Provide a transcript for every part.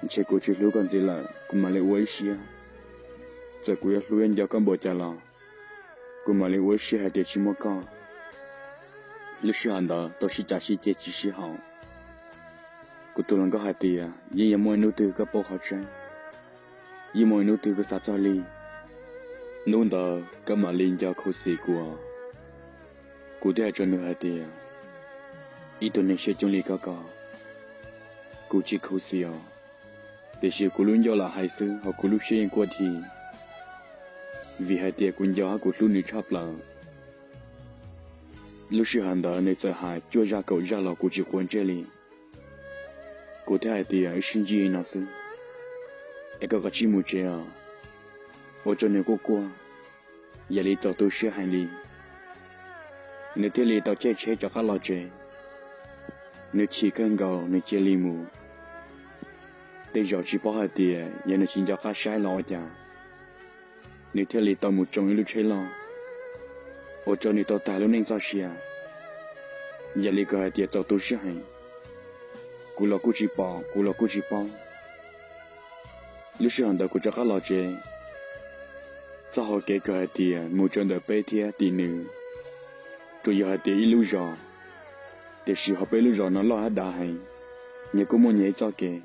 Ntshe kuv tsis hlub koj ntxiv lawm, kuv mam li ua ib siab. Txawm kuv yuav hlub yuav nco koj npaum cas los kuv mam li ua ib siab hais tias tsis muaj koj. Lub sij hawm ntawd tau sib cav sib ceg tsis sib haum. Kuv tus hluas nkauj hais tias yeej yog muaj ib hnub twg koj paub qhov tseeb, yeej muaj ib hnub twg koj xav txog li, hnub ntawd koj mam li nco khuv xim kuv. Kuv thiaj hais rau nws hais tias, ib tug neeg siab coob li koj ko, kuv tsis khuv xim os, tiam sis kuv lub ncauj lam hais xwb hos kuv lub siab yeej quaj dhi, vim hais tias kuv nco hab kuv hlub nws tshaj plaws. Lub sij hawm ntawd nws txawm hais cuaj zaj kaum zaj los kuv tsis quav ntsej li. Kuv thiaj hais tias wb sib ntsib li no xwb, es koj kav tsij mus tsev os. Ua rau nws quaj quaj, yam li txaus tu siab heev li. Nws thiaj li tau caij tsheb rov qab los tsev. Nws chim kawg nkaus nws cia li mus. Tej zaum tsis paub hais tias yog nws tsis nco qab saib los ua cas, nws thiaj li tau mus tsoo ib lub tsheb loj, ua rau nws tau tag lub neej txoj sia. Yam li kawg hais tias txaus tu siab heev, kuv los kuj tsis pom kuv los kuj tsis paub. Lub sij hawm ntawd kuv rov qab los tsev, txoj hauv kev kawg hais tias mus rau ntawm peb thiab tim nws tsuas yog hais tias ib lub zos, tiam sis hauv peb lub zos no loj hab dav heev, nyias kuj muaj nyias ib txoj kev.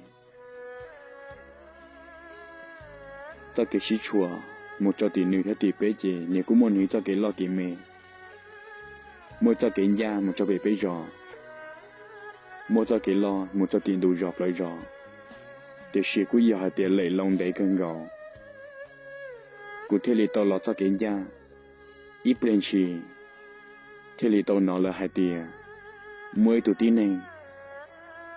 Txoj kev sib tshuam mus rau tim nws thiab tim peb ces nyias kuj muaj nws ib txoj kev loj kev me. Muaj ib txoj kev ncaj mus rau pem peb zos, muaj txoj kev loj mus rau tim ntug zos plawv zos, tiam sis kuj yog hais tias lem loo ntev kawg nkaus. Kuv thiaj li tau los txoj kev ncaj. Ib pliag ntshis thiaj li tau hnov lawv hais tias muaj ib tug tib neeg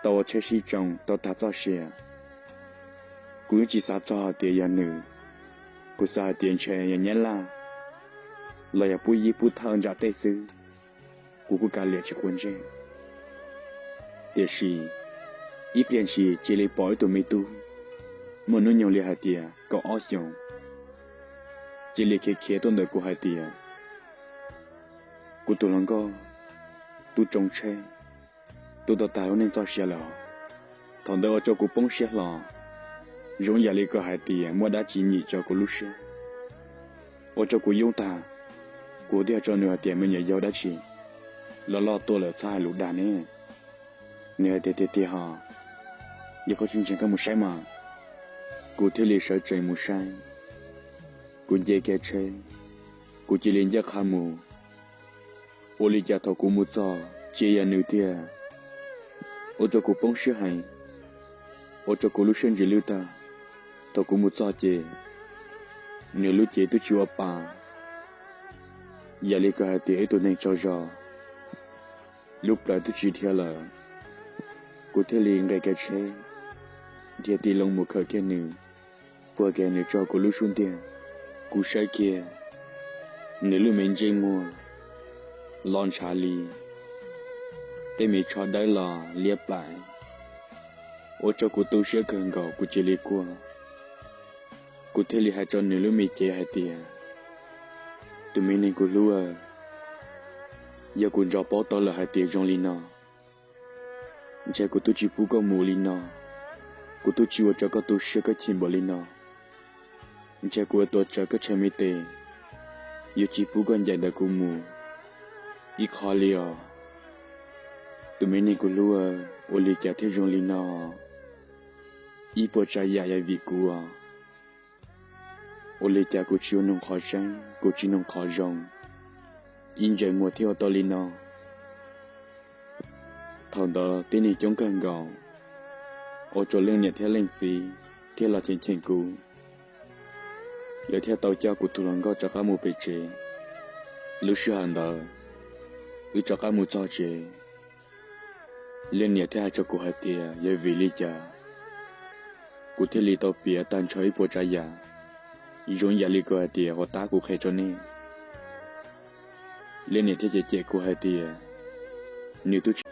tau ua tsheb sib tsoo tau tag txoj sia. Kuv yeej tsis xav txog hais tias yog nws, kuv xav hais tias ntshe yog nyab laj los yog pub yib pub thawj ntsam tej xwb, kuv kuj kav liam tsis quav ntsej. Tiam sis ib pliag ntshis cia li pom ib tug me tub muaj hnub nyoog li hais tias kaum ob xyoos, cia li khiav khiav tuaj ntawm kuv hais tias, kuv tus hluas nkauj, tub tsoo tsheb, tub tau tag lub neej txoj sia lawm. Thaum ntawd ua rau kuv poob siab hlo, zoo yam li kawg hais tias muaj dab tsi nyim rau kuv lub siab, ua rau kuv yoob tag. Kuv thiaj hais rau nws hais tias me nyuam yaus dab tsi los loj tuaj lawm txhob hais lus dag ne. Nws hais tias tiag tiag hos, yog koj tsis ntseeg koj mus saib mas. Kuv thiaj li sawv tsees mus saib. Kuv nce kiag tsheb, kuv cia li ncaj qha mus. Ua li cas thaum kuv mus txog ces yog nws tiag, ua rau kuv poob siab heev, ua rau kuv lub siab ntsis lwj tag. Thaum kuv mus txog ces nws lub cev twb tsis ua pa, yam li kawg hais tias ib tug neeg tsaug zog, lub plawv twb tsis dhia lawm. Kuv thiaj li nqes kiag tsheb, dhia ti loo mus khawm kiag nws, puag kiag nws tso kuv lub xub ntiag. Kuv saib kiag nws lub me ntsej muag los ntshav li, tej me tsho dawb los liab plaim, ua rau kuv tu siab kawg nkaus kuv cia li quaj. Kuv thiaj li hais rau nws lub me cev hais tias, tus me neeg kuv hlub, yog kuv ntsos paub tau lawm hais tias zoo li no, ntshe kuv twb tsis pub koj mus li no, kuv twb tsis ua rau koj tu siab koj chim npaum li no. Ntshe kuv ua tuav tsawv koj tshee me tes, yuav tsis pub koj ncaim ntawm kuv mus ib qho li os. Tus me neeg kuv hlub, ua li cas thiaj zoo li no, ib puas tsav yam yog vim kuv os. Ua li cas kuv tsis ua noog qhov tseeb, kuv tsis noog qhov zoo, ib ntsais muag thiaj ua tau li no. Thaum ntawd tib neeg coob kawg nkaus, ua rau leej niam thiab leej txiv thiaj los cheem cheem kuv, lawv thiaj tau coj kuv tus hluas nkauj rov qab mus pem tsev. Lub sij hawm ntawd, wb rov qab mus txog tsev, leej niam thiaj hais rau kuv hais tias yog vim li cas kuv thiaj li tau piav tag nrho ib puas tsav yam, zoo yam li kuv hais tias ua tab kuv qhia rau nej. Leej niam thiaj cem cem kuv hais tias nws twb